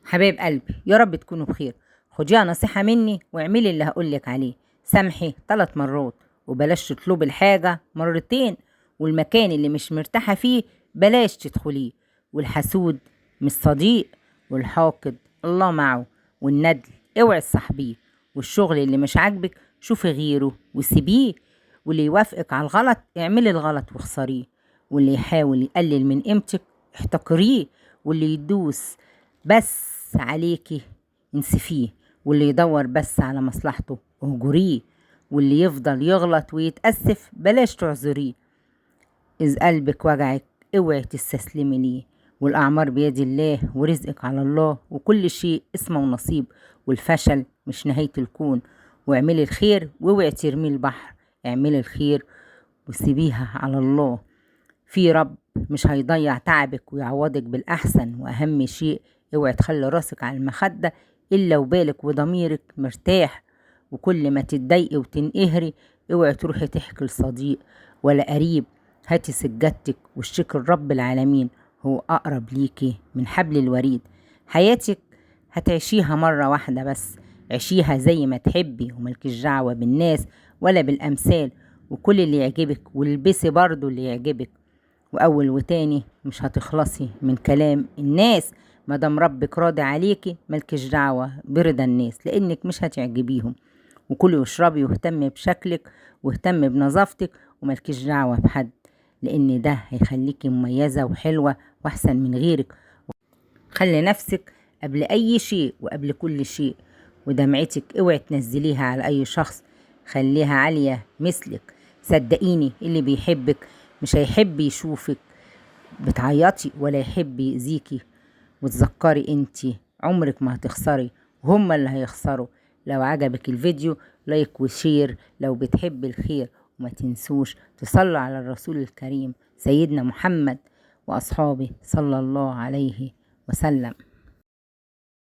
حبايب قلبي، يا رب تكونوا بخير. خديها نصيحة مني واعملي اللي هقولك عليه. سامحي 3 مرات، وبلاش تطلبي الحاجة مرتين، والمكان اللي مش مرتاحة فيه بلاش تدخليه، والحسود مش صديق، والحاقد الله معه، والندل اوعي تصاحبيه، والشغل اللي مش عاجبك شوفي غيره وسيبيه، واللي يوافقك على الغلط اعملي الغلط واخسريه، واللي يحاول يقلل من قيمتك احتقريه، واللي يدوس بس عليكي انسفيه، واللي يدور بس على مصلحته اهجريه، واللي يفضل يغلط ويتأسف بلاش تعذريه. إذ قلبك وجعك اوعي تستسلمي ليه، والأعمار بيد الله ورزقك على الله، وكل شيء اسمه ونصيب، والفشل مش نهاية الكون. واعملي الخير واوعي ترميه البحر، اعملي الخير وسيبيها على الله، في رب مش هيضيع تعبك ويعوضك بالأحسن. وأهم شيء اوعي تخلي راسك على المخدة إلا وبالك وضميرك مرتاح، وكل ما تتضايقي وتنقهري اوعي تروحي تحكي لصديق ولا قريب، هاتي سجادتك والشكر رب العالمين، هو أقرب ليكي من حبل الوريد. حياتك هتعيشيها مرة واحدة بس، عيشيها زي ما تحبي، وملكيش دعوة بالناس ولا بالأمثال، وكل اللي يعجبك والبسي برضو اللي يعجبك، وأول وتاني مش هتخلصي من كلام الناس، مادام ربك راضي عليكي ملكيش دعوة برضا الناس لأنك مش هتعجبيهم. وكلي واشربي واهتمي بشكلك واهتمي بنظافتك، وملكيش دعوة بحد لأن ده هيخليكي مميزة وحلوة وأحسن من غيرك. خلي نفسك قبل أي شيء وقبل كل شيء، ودمعتك اوعي تنزليها على أي شخص، خليها عالية مثلك. صدقيني اللي بيحبك مش هيحب يشوفك بتعيطي ولا يحب يأذيكي. وتذكري انتي عمرك ما هتخسري، وهما اللي هيخسروا. لو عجبك الفيديو like و share لو بتحب الخير، وما تنسوش تصلوا على الرسول الكريم سيدنا محمد وأصحابه صلى الله عليه وسلم.